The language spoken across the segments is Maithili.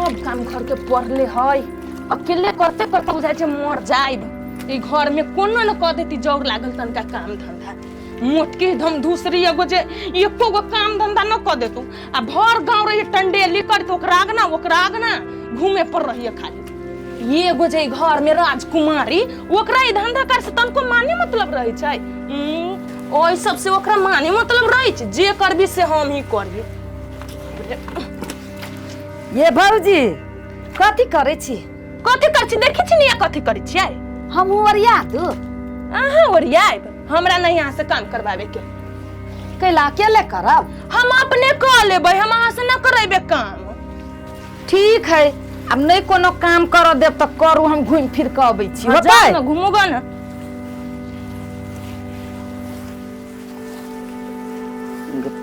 सब काम घर के पड़ले है, अकेले करते करते बुझाइ छै मर जाइब। ई घर में कोनो न कह देती जौर लागल तनका काम धंधा। मोटकी धम दूसरी एगो जे एको गो काम धंधा न कह देतू, आ भर गांव रहिए टंडेली करते, ओकरा आगना ओकरा आगना घूमे पर रहिए खाली। ये एगो जे घर में राजकुमारी, ओकरा ई धंधा कर से तनको माने मतलब रहे छै। ओहि सब से ओकरा माने मतलब रहे छै, जे करबी से हम ही करबी। ये भौजी कथी करै छी? कथी करै छी देखै छी ने, कथी करै छियै? हमहूँ ओरिया दू। अहाँ ओरियाएब? हमरा नहीं अहाँ से काम करवावे के। कैला अकेले करब? हम अपने कऽ लेबै, हम अहाँ से न करेबे काम। ठीक है, अब नहीं कोनो काम कर देब तऽ करू, हम घूमि फिर के अबै छी। हाँ, होतै? जाउ ने, घुमू ग ने।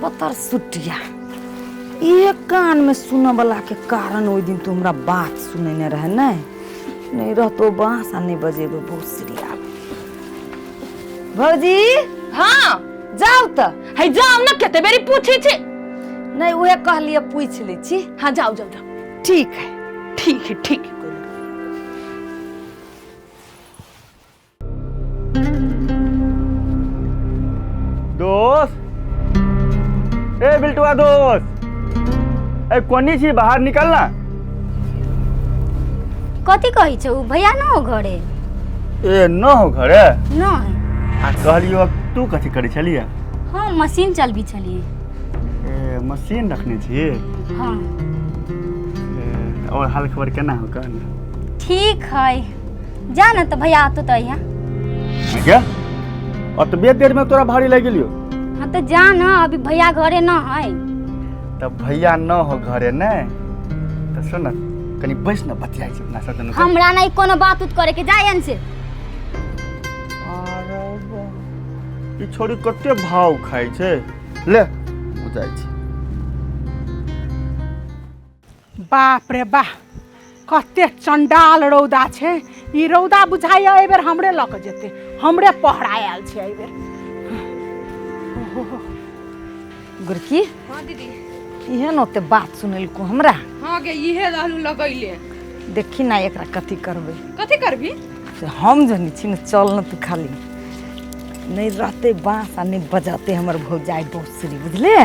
पतर सुटिया एक कान में सुनऽ वाला के कारण ओहि दिन तू हमरा बात सुनेने रहे, नहीं नहीं रहतो बाँस आ नहीं बजेबो भोसरी। आब भौजी। हाँ जाउ तऽ। है जाउ ने, कते बेरी पूछै छी। नहीं उहे कहलिए पूछि लै छी। हाँ जाउ जाउ जाउ। ठीक है। ठीक है ठीक है। दोस्त, ए बिल्टुआ दोस्त, ए कोनी छी, बाहर निकल ना। कथी कहै छौ? भैया न हो घरे। ए न हो घरे? नहीं। आ कहलियो तू कथी करै छलियै? हम मशीन चलबी छलियै। ए मशीन रखने छी? हाँ। ए, और हाल खबर केना हो कह ना? ठीक है, जा ना तऽ भैया आतो तऽ अइहा। क्या अतबे देर में तोरा भारी लागि गेलियो? हाँ तऽ जा ना, अभी भैया घरे न है। तब भैया न हो घरे ने तऽ सुन न, कनी बैस न, बतियाइ छी अपना सब दुनू के। हमरा नहीं कोनो बात उत करे के, जाय से। अरे बा, ई छोरी कते भाव खाइ छै, ले बुझाइ छै। बाप रे बाह, कते चंडाल रौदा छै। ई रौदा बुझाइया एहि बेर हमरे लऽ कऽ जेतै, हमरे पहरा आयल छै एहि बेर। गुरकी। हाँ दीदी। इहे न ओते बात सुनेलको हमरा। हाँ गे, इहे रहलू लगैले। देखी ना एकरा कथी करबै। कथी करबी? से हम जनी छी ने, चल न तू खाली। नहीं रहते बाँस आ नहीं बजाते हमर भौजाई बौसरी, बुझले?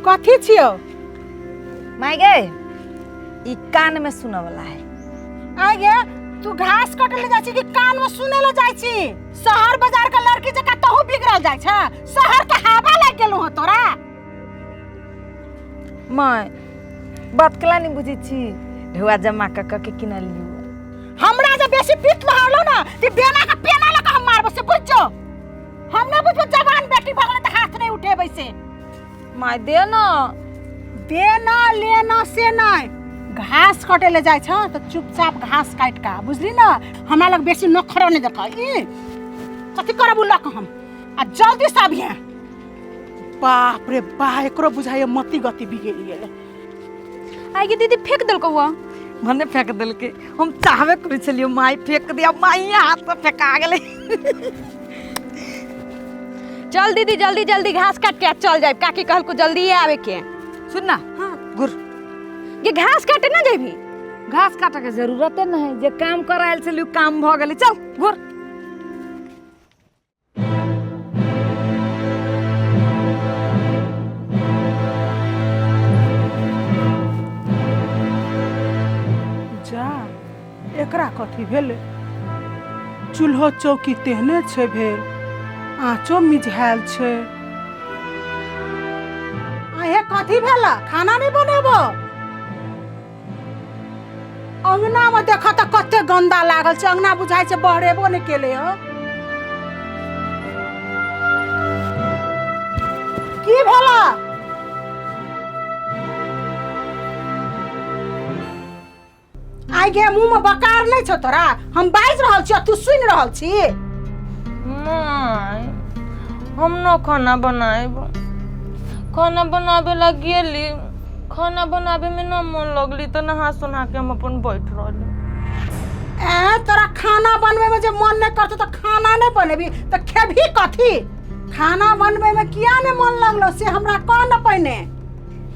कथी छियौ? माय गे, ई कान में सुनऽ वाला है। आइ गे, तू घास कटे ले जाइ छी कि कान में सुने ले जाइ छी? शहर बाजार के लड़की जकाँ तहु बिगड़ल जाइ छ। शहर के हवा लागि गेलौ हँ तोरा। माय बात कला नहीं बुझै छी, ढेउआ जमा कऽ कऽ के किनलियौ। हमरा जे बेसी पीठ लहरलो ना ते बेना के पेना लऽ कऽ हम मारबो, से बुझ जो। हम नहि बुझबो, जवान बेटी भऽ गेलै तऽ हाथ नहि उठेबै से। माय दे ना। देना लेना से नहि, घास कटे ले जाइ छ तऽ चुपचाप घास काटि कऽ आ, बुझली ना? हमरा लग बेसी नखरो नहि देख। ई कथी करब उ लऽ कऽ हम? आ जल्दी से अबिहे। बाप रे बा, एकरो बुझाइए मति गति बिगड़ि गेलै। आइ गे दीदी, फेंक देलकौ हुआ? भने फेंक देलकै, हम चाहबे करै छलियै माय फेंक दिया, माइये हाथ से फेंका गेलै। चल दीदी, जल्दी जल्दी घास काट के आ चल जाए। काकी कहलको जल्दी आवे के। सुन ना। हाँ। गुर ये घास काटे ना जेबी? घास काटे के जरूरते नहीं है, जे काम करायल छलियै काम भऽ गेलै, चल गुर। जा, एकरा कथी भेलै? चूल्हो चौकी तेहने छै भेल, आँचो मिझायल छै। आहे कथी भेल? खाना नहि बनेबो? अंगना में देख तऽ कते गंदा लागल छै अंगना, बुझाइ छै बहरेबो नहि केलै हँ। की भेल? आइ गे, मुँह में बकार नहि छौ तोरा? हम बाजि रहल छी आ तू सुनि रहल छी? माय, हम न खाना बनाएब। खाना बनाबे ला गेली, खाना बनाबे में न मन लगली तऽ नहा सुना के हम अपन बैठ रहली। ए तोरा खाना बनबे में जे मन नहीं करतो तऽ खाना नहीं बनेबी तऽ खेबही कथी? खाना बनबै में किया ने मन लगलो से हमरा कह न पहिने।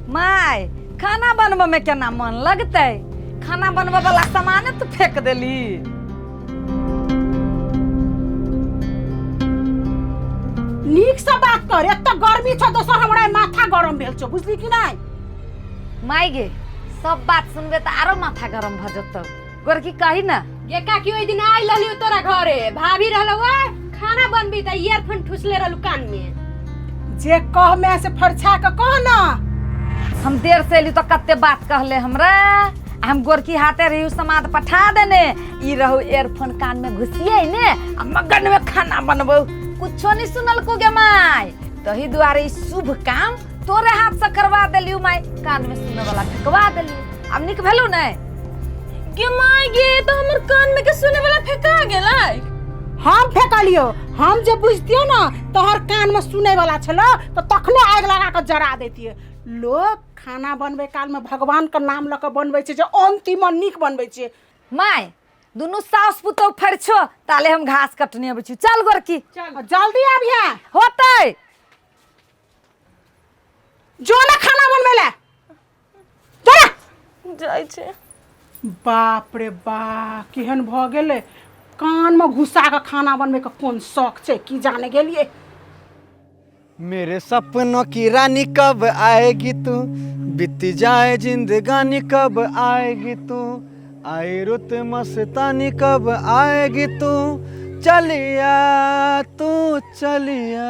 माय, खाना बनबऽ में केना मन लगतै? खाना बनबऽ वाला सामाने तू फेंक देली। नीक से बात कर, एक तऽ गर्मी छौ, दोसर हमरा माथा गरम भेल छौ, बुझली कि नहि? माय गे, सब बात सुनबे तऽ आरो माथा गरम भऽ जेतौ। गोरकी कही ना। गे काकी, ओहि दिन आयल रहली तोरा घरे, भाभी रहलौ खाना बनबी तऽ ईयरफोन ठुसले रहलू कान में। जे कह में से फरछा के कह ना। हम देर से एली तो कते बात कहले हमरा। हम गोरकी हाथे रही समाद पठा देने, ई रहू ईयरफोन कान में घुसिए ने आ मगन में खाना बनबो, कुछो नहीं सुनल को गे माय। तही दुआरे ई शुभ काम तोरे हाथ से करवा देलियौ माय, कान में सुने वाला फेंकवा देलियौ। आब नीक भेलौ ने? गे माय गे, तो हमर कान में के सुने वाला फेंका गेलै। हम फेंकलियो, हम जे बुझतियो ना तोहर कान में सुने वाला छलो तो तखने आगि लगा के जरा देतियो। लोग खाना बनबै काल में भगवान के नाम लऽ के बनबै छै, जे अंतिम नीक बनबै छै। माय, दुनू सास पुतोह फरछो ताले हम घास कटने अबै छी। चल गोरकी, चल जल्दी आबिहे। होतै। जो ना खाना बनबै ले, जो ना। जाइ छै। बाप रे बा, केहन भऽ गेलै, कान में घुसा के खाना बनबै के कोन शौक छै की जाने गेलियै। मेरे सपनों की रानी कब आएगी तू, बीत जाए जिंदगानी कब आएगी तू, आई रुत मस्तानी कब आएगी तू, चलिया तू चलिया।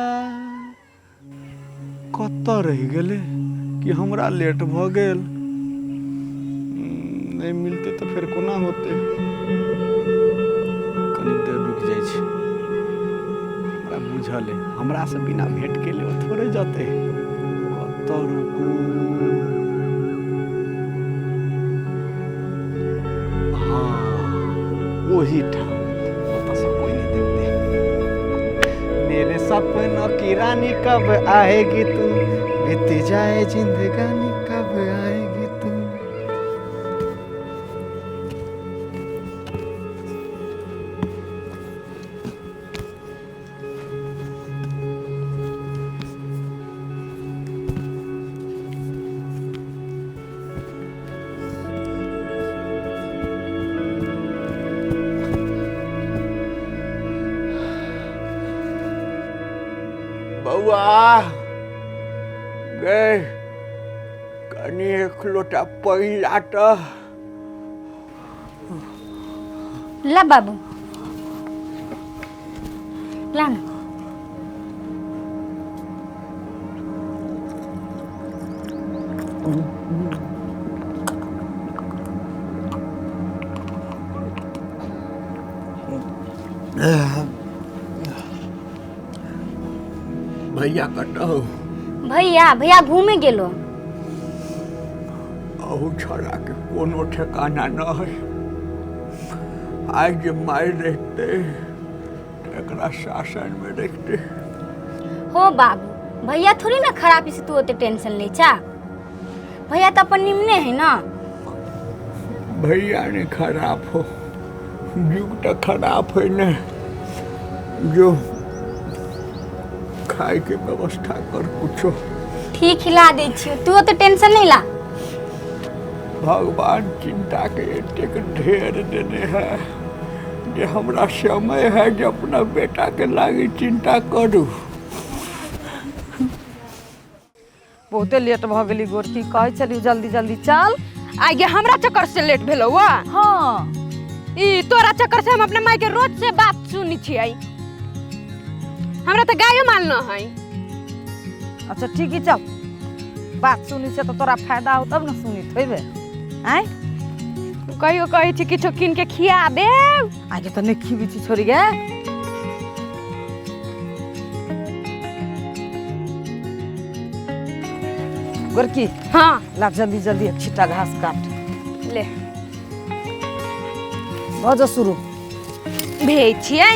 कतऽ रहि गेलै कि हमरा लेट भऽ गेल? नहि मिलतै तऽ फेर कोना होतै? कनी देर रुकि जाइ छी। हमरा बुझल अइ, हमरासँ बिना भेँट केले ओ थोड़े जेतै। कतऽ रुकू? हँ, ओहीठाम, ओतऽसँ कोइ नहि देखतै। मेरे सपनों की रानी कब आएगी तू, बीत जाए जिंदगानी कब आएगी तू। बौआ गे, कनी एक लोटा पानि ला तऽ। ला बाबू, ला ना। भैया कतऽ हौ? भैया, भैया घूमे गेलो। अहू छौड़ाके कोनो ठेकाना न है। आइ जे मारि रहितै तऽ एकरा शासनमे रखितै। हो बाबू, भैया थोड़ी ना खराबी से तू ओते टेंशन ले छा। भैया तो अपन निमने है ना। भैया ने खराब हो, युग तो खराब है ने। जो खाए के व्यवस्था कर कुछो। ठीक, खिला दै छियो, तू ओते टेंशन नहीं ला। भगवान चिंता के एतेक ढेर देने है जे हमरा समय है जे अपना बेटा के लागी चिंता करू। बहुते लेट भऽ गेली गोरकी, कहै छली जल्दी जल्दी चल। आइ गे, हमरा चक्कर से लेट भेलौ वा? हाँ। ई तोरा चक्कर से हम अपना माई के रोज से बात सुनी छियै। हमरा तऽ गायो माल न है। अच्छा ठीक है, चल। बात सुनी से तो तोरा फायदा हो तब न सुनी थोबे। आय कहियो कहै छी किछो कीन के खिया देब। आगे तऽ नहि खिबी छी छोड़ी गे। गोरकी। हाँ। ला जल्दी जल्दी एक छिट्टा घास काट। ले। भऽ जा शुरू। भेज छियै।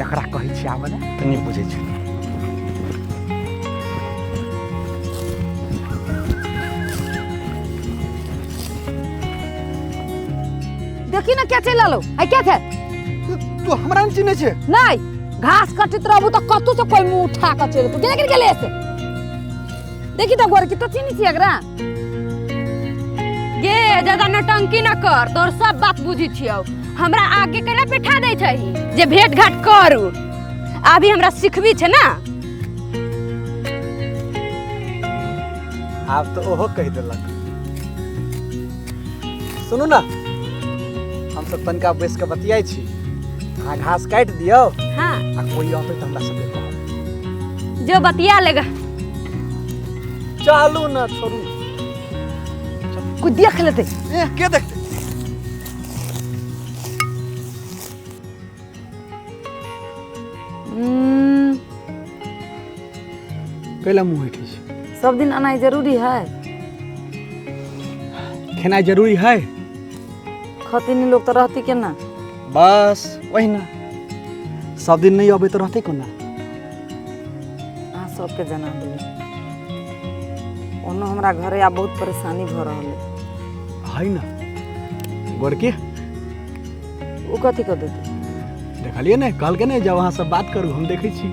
एकरा कहै छी आबऽ लए तऽ नहि बुझै छै। देखी ना क्या चलि रहलौ है, क्या छै? तू हमरा नहि चिन्है छै? नहीं, घास कटैत रहबू तऽ कतौ से कोई मुंह उठा कऽ चलि एतौ। गेले गेले से देखी तऽ गोरकी तो चिन्है छी एकरा। गे ज्यादा नौटंकी न कर, तोर सब बात बुझी छियौ। हमरा आगे केना बैठा दै छै जे भेंट घाट करू, अभी हमरा सिखबी छै ना। आब तऽ ओहो कहि देलक। सुनू ना, हम सब तनका बैस के बतियाइ छी, अहाँ घास काटि दियौ। हाँ। आ कोई अतै तऽ हमरा सबके कहब। जो बतिया लेगा। चलू ना, छोड़ू। कोई देख लेतै। ए के देखतै? कैला मुँह हेठै छै? सब दिन आनाइ जरूरी है? खेनाइ जरूरी है? खतिनी लोग तो रहती केना? बस वही ना, सब दिन नहीं अबै तऽ रहतै कोना? अहाँ सबके जना देली। ओनो हमरा घरे आब बहुत परेशानी भऽ रहल है। है ना गोरकी, ओ कथी कऽ देतै? देखलियै ने, कहलकै ने जब अहाँ सब बात करू हम देखै छी।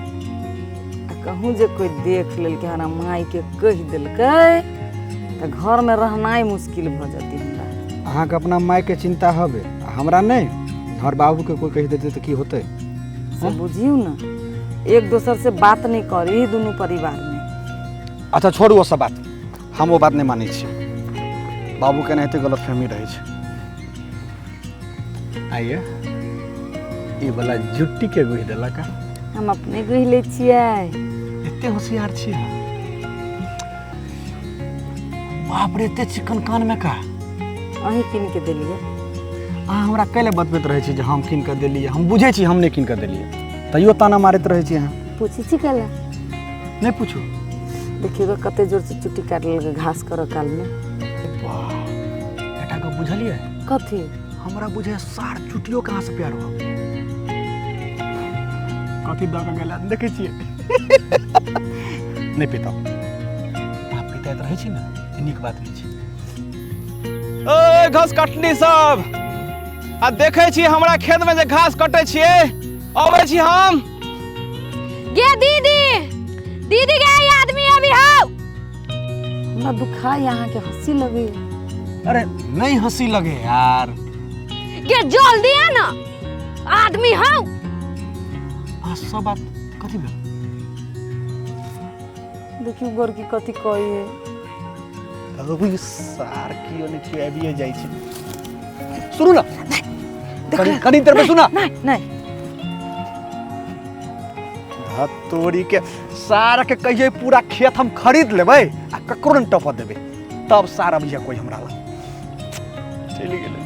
आ कहूँ जे कोई देख लेलकै, हमरा मायके कहि देलकै तऽ घरमे रहनाइ मुश्किल भऽ जेतै हमरा। अहाँके अपना मायके चिंता हबे, हमरा नहि। हमर बाबूके कोई कहि देतै तऽ की होतै? से बुझियौ ने, एक दोसर से बात नहीं करी दुनू परिवार में। अच्छा छोड़ू ओ सब बात, हम ओ बात नहि मानै छी। बाबूके एनाहिते गलतफहमी रहै छै। आइए ई वाला जुट्टी के गुहि देलक? हम अपने गुहि लै छियै। एते होशियार छी अहाँ? बाप रे, एते चिकन कान में का? अहीं कीन के देलियै। अहाँ हमरा कैले बतबैत रहै छी जे हम कीन कऽ देलियै? हम बुझै छी हम नहि कीन कऽ देलियै, तैयो ताना मारैत रहै छी अहाँ। पूछै छी कैला? नहि पूछू। देखियौ तऽ कते जोर से चुट्टी काटि लेलकै घास करऽ काल में। वाह, बेटा के बुझलियै? कथी? हमरा बुझे सार चुटियो कहाँ से प्यार हो। कथी दऽ कऽ गेला देखै छियै? नहि पिताउ, अहाँ पिताइत रहै छी ने, ई नीक बात नहि छै। ओए घास कटनी सब, आ देखै छी हमरा खेत में जे घास कटै छियै, अबै छी हम। गे दीदी, दीदी गे ई आदमी अभी हौ। हमरा दुखाइ अहाँके हँसी लगैया। अरे नहीं हंसी लगे यार। गे जल्दी आ ना, आदमी हौ। आ सब बात कथी भेल? देखियौ गोरकी कथी कहैये। अभी सार कियो ने कियो आबिए जाइ छै। सुनू ना, कनी कनी देर में सुना। नहीं नहीं, धतोरी के सार के कहिए पूरा खेत हम खरीद लेबै आ ककरो नहि टपऽ देबै, तब सार अबिहे कोई हमरा लग। चलि गेलै।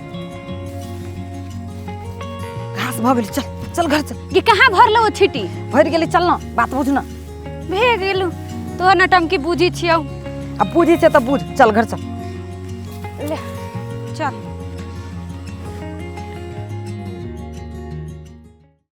घास भऽ गेलै, चल चल घर चल। गे कहाँ भरलो ओ छिटी? भरि गेलै, चल ना, बात बुझ ना। भे गेलू, तोहर नौटंकी बुझी छियौ। अब बुझी छै तऽ बुझ, चल घर चल। ले चल।